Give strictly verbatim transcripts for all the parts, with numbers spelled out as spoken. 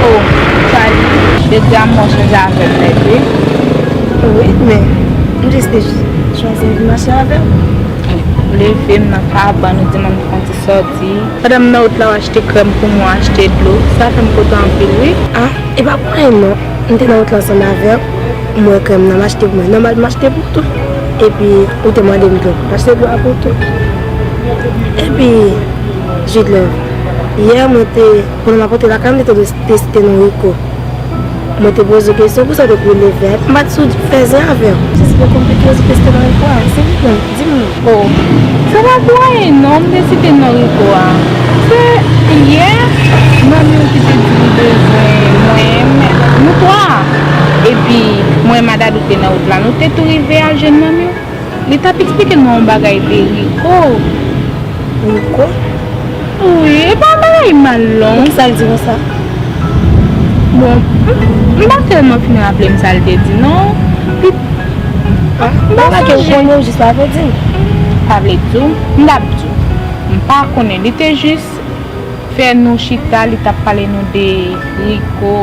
Oh, Charlie, jodi a mwen chanje avè m nèt, wi. Wi, men m jis te chwazi vin mache avè w. Ou leve m nan kabann, ou di m ann fè yon ti sòti. Pandan m nan wout la, w achte krèm pou mwen, w achte dlo. Sa fè m kontan anpil, wi. Ah, e pa pou anyen non. M te nan wout la ansanm avè w. M wè krèm nan, m achte pou mwen. Nòmal, m achte pou tou. Epi, ou te mande m dlo. M achte dlo a pou tou. Epi, Jude Love, yè mwen te, pandan m ap rantre lakay, m te tande te site non Rico. Mwen te poze w kesyon, pou sa w te kouri leve a? M pa t sou fè zen avè w. Jis pou konplike, ou te site non Rico a, silvouplè, di m non. Oh, se pa pou anyen non, m te site non Rico a. Se yè, manmi w ki te di li bezwen mwen, nou twa. Epi, mwen, Madadou te nan wout la, nou te tou rive al jwenn manmi w. Li t ap eksplike nou yon bagay de Rico. Rico? Wi, e pa yon bagay mal non. Sa l di konsa? Bon, m, m pa tèlman fin raple m sa l te di non. Li, ah, m pa sonje. Ou konnen, ou jis pa vle di m. Pa vle di w, m t ap di w. M pa konnen, li te jis fè nou chita, li t ap pale nou de Rico,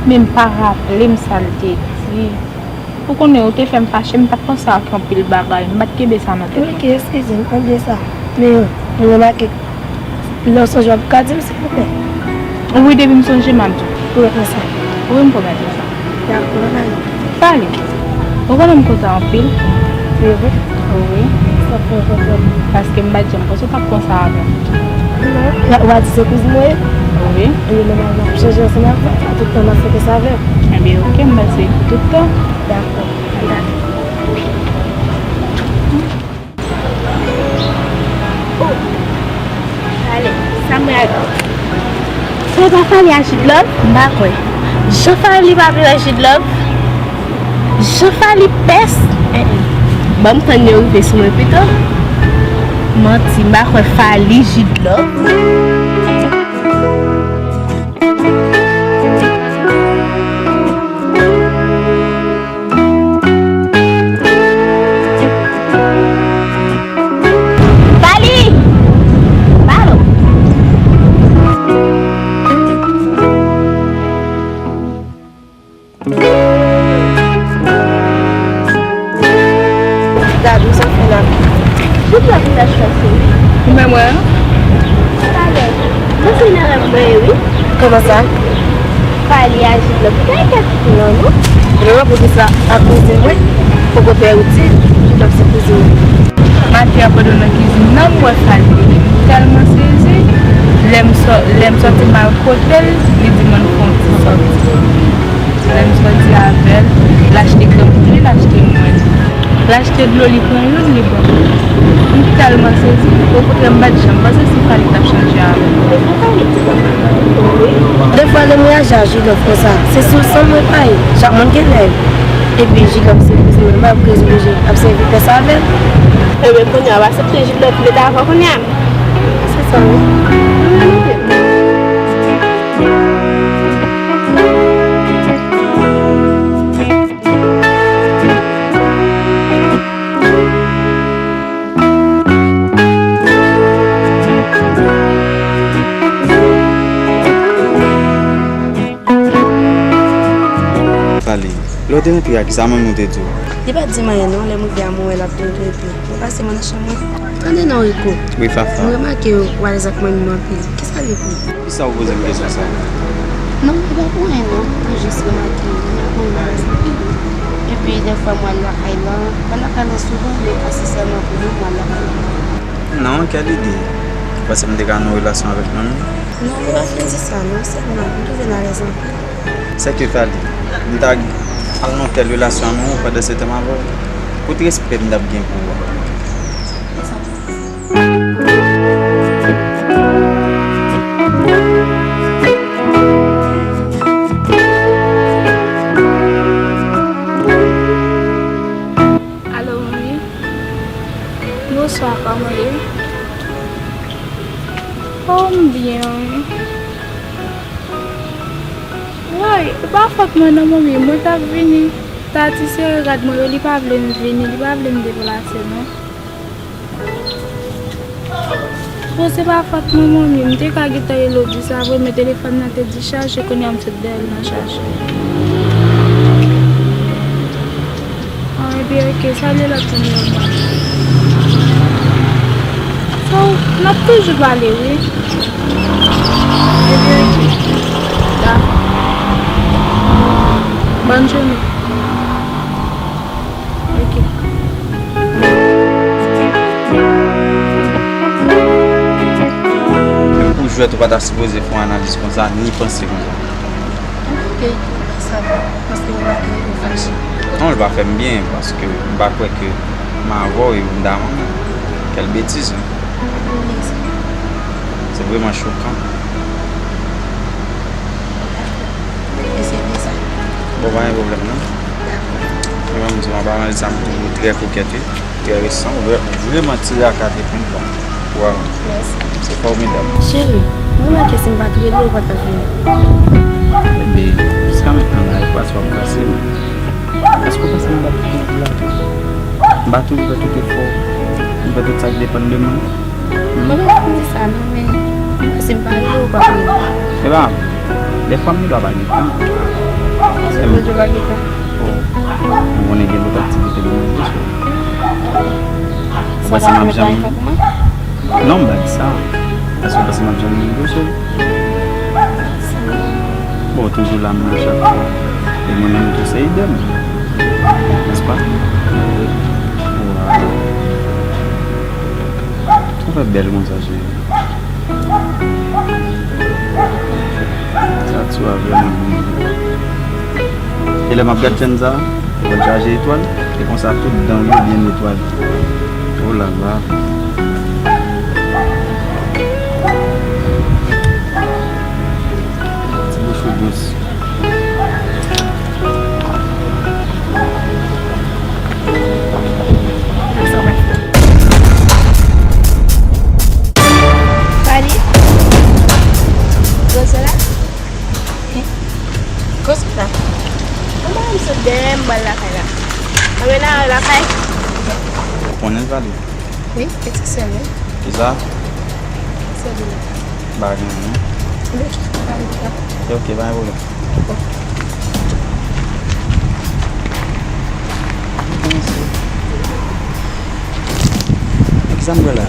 men m pa raple m sa l te di. Ou konnen, ou te fè m fache, m t ap panse ak anpil bagay, m pa t kenbe sa nan tèt mwen. Ok, eskize m, ann di sa. Men, mwen remake, lè w sonje w ap ka di m, silvouplè. Wi, depi m sonje, m ap di w. Pwomèt mwen sa. Wi, m pwomèt ou sa. Dakò, ann ale. Fally, ou konnen m kontan anpil. Se vre? Wi. Sa fè w kontan? Paske m pa t janm panse w t ap konsa avè m. Non. Ou pa di se kouzin mwen ye? Wi. Wi, nòmalman, m ap chanje ansanm avè w. Sa tout tan m ap fè sa avè w. Ebyen, ok, m pase tout tan. Dakò. Dakò. Oh. Ale, sa mwen ak. Se pa Fally a Jude Love? M pa kwè. Jan Fally pa vle wè Jude Love? Jan Fally pès? Eh, eh. Ban m tann yo rive sou mwen pito. Manti, m pa kwè Fally Jude Love. Fally! Pale! Gad, ou sa fè la. Tout la pou ta chwazi. Ou menm wè? Talè. Mwen se nan rèv mwen ye, wi. Kòman sa? Fally a Jude Love. Gade kèk non, non. Mwen wè poukisa a kouzin mwen poko fè itil, Jude Love se kouzin mwen. Maten an pandan nan kizin nan, m wè Fally, m tèlman sezi. Lè m sò-, lè m sòti m al kote l, li di m ann fè yon ti sòti. Lè m sòti avè l, l achte krèm pou li, l achte mwen. L achte dlo, li pran youn, li ban mwen. M tèlman sezi, okontrè, m pa t janm panse si Fally t ap chanje avè m. Defwa, lè m reyaji a Jude Love konsa, se sou san mwen pa ye. Chak moun gen lè l. Epi Jude Love se kouzin mwen, m pa ap rete oblije ap sèvi pès avè l. Ebyen, kounye a, w aksepte Jude Love mete avè w kounye a? Se sa, wi. Fally, lè w te rantre a, kisa manmi w te di w? Li pa t di m anyen non, lè m rive a mwen wè l ap dwete epi mwen pase mwen nan chanm mwen. Tande non Rico. Wi, Fafa. Mwen remake w alèz ak manmi m anpil. Kisa li pou? Kisa w poze m kesyon sa? Non, li pa pou anyen non. Mwen jis remake w alèz ak manmi m anpil. Epi dèfwa mwen al lakay lan, mwen al lakay lan souvan, men pa se sèlman pou mwen mwen al lakay lan. Non, kèl ide? Ou panse m te ka nan yon relasyon avèk manmi? Non, li pa fin di sa non, sèlman m twouve n alèz anpil. Sèke Fally, m ta al nan kèl relasyon a manman w pandan se tan m avè w? Kote respè m t ap gen pou ou a? E sa. Bonswa, kòman w ye? Oh, m byen, wi. Woy, e pa fòt mwen non, manmi. Mwen t ap vini. Tati sere rad mwen yo, li pa vle m vini, li pa vle m deplase, non. Bon, se pa fòt mwen, manmi. M te ka gentan rele w di sa vre, men telefòn nan te dichaje, kounye a m sot dèyè l nan chaje. Ah, ebyen, ok, salye lòt moun yo, mwen. So, n ap toujou pale, wi. Ebyen, ok. Dakò. Bòn jounen. Ok. Menm pou jwèt, ou pa ta sipoze fè yon analiz konsa, ni panse konsa. Ok, sa va, paske ou pa te fache. Non, l pa fè m byen, paske m pa kwè ke m avè w e m ta manman. Kèl betiz, non? Wi, se. Se vrèman chokan. E se byen sa. Bon, pa gen pwoblèm, non. Dakò. Mwen menm, m di w, an paran de sa, m toujou trè kokèt, wi. Trè resan, vrè-, vrèman ti raka te pran pa. Waw. Mèsi. Se fòmidab. Cheri, m remake si m pa t rele w, ou pa t ap vini. Ebyen, jiska mentnan la, e pase w ap pase m. Èske w panse m ap toujou la tou? M pa toujou fè tout efò pou m fè tout sa k depann de mwen? Hmm? Mwen pa konn di sa non, men m panse m pa rele w, ou pa rele m. E pa, dèfwa m gen dwa pa gen tan. Èske w di w pa gen tan? Oh, ou konnen gen lòt aktivite pou mwen, byen si. Ou panse m ap janm... Non, m pa di sa. Èske w panse m ap janm negosye? Bon, ou toujou la menm chak fwa. E mwen menm tou se idèm. Nèspa? Waw. Ou fè bèl konsa, cheri. Sa ti a vrèman byen. E lè m ap gad chèn sa, mwen chaje etwal, e konsa tout dan yo byen netwaye. Oh la la. Ti bouch ou dous. Fali? Gwozo la? Gwozo la? Kòman m sot dèyè m pral lakay la? Mwen la lakay? Ou konnen l pale? Wi, e ti sè l wi. Kisa? Sè l wi. M pa gen anyen. Wi, pa gen anyen. Ok, ok, pa gen pwoblèm. Kisa m pran la?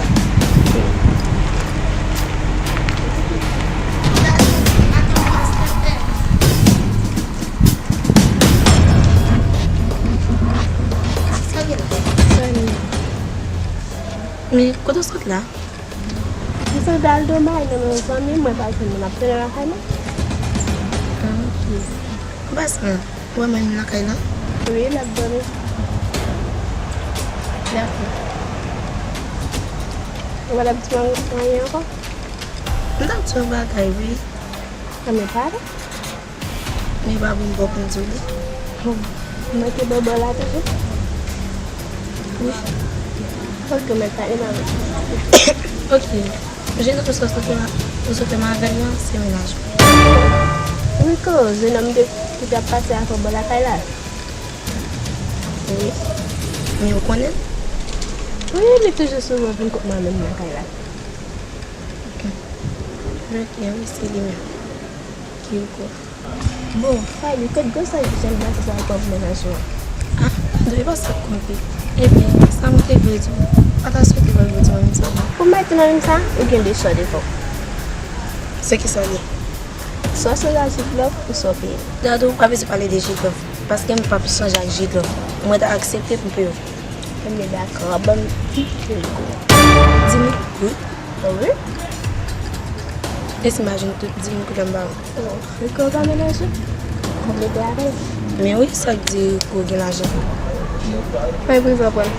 Men kote w sot la? M sot al dòmi nan men yon zanmi mwen, paske m ap tounen lakay mwen. Ah, ok. Ou pa sot la? Ou wè mwen menm lakay la? Wi, l ap dòmi. Dakò. Ou pa t ap di m anyen ankò? M t ap di yon bagay, wi. Ann nou pale? Men pa bon bò pou m di w li. Hum. M manke bò bò la toujou? Wi. Ok, mèt pale m avè w. Ok. Jenòm sa w sot la, ou sot la avè l lan, se mennaj ou? Rico, jenòm de, ki t ap pase avè w bò lakay la? Wi. Men ou konnen l? Wi, li toujou souvan vin kot mwen menm lakay la. Ok, wi, se li menm. Ki Rico? Bon, Fali, kot gwosaj ou janm pase sa ak pwòp mennaj ou an? Ah, m dwe pa sa konte. Ebyen, sa m te vle di w, pa ta swete w al di mwen menm sa non. Pou m bay ti mwen menm sa, ou gen de chwa devan w. Se kisa l ye? Swa w chanje ak Jidlòf, ou swa w peye m. Dadou, ou pa bezwen pale de Jidlòf, paske m p ap chanje ak Jidlòf. Mwen ta aksepte pou m peye w. Ebyen, dakò, ban m di mil. Di mil? Wi. Ah wi? Jis imajine tout di mil goud la m ba ou. Oh, Rico pa mennaj ou? Konplete avè l. Men wi, sa k di Rico gen lajan. Mwen prive pran l.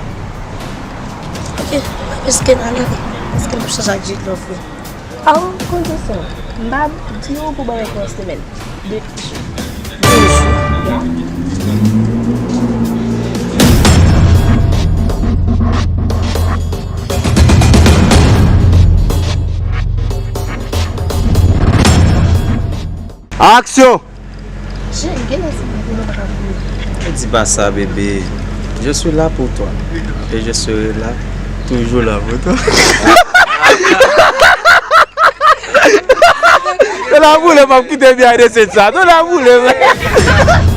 Ok, mwen riske l ale, paske m ap chanje ak Jidlòf wi. Ah, ou konn sa. M pa di w pou ban mwen pou yon semèn. De jou. De jou? Ya. Aksyon! Jen, gen lè se mwen ki pa ka pou Ne dis pas ça, bébé. Je suis là pour toi. Et je serai là, toujours là pour toi. Nan la boule, m ap kite behind the scenes sa. Nan la boule, men.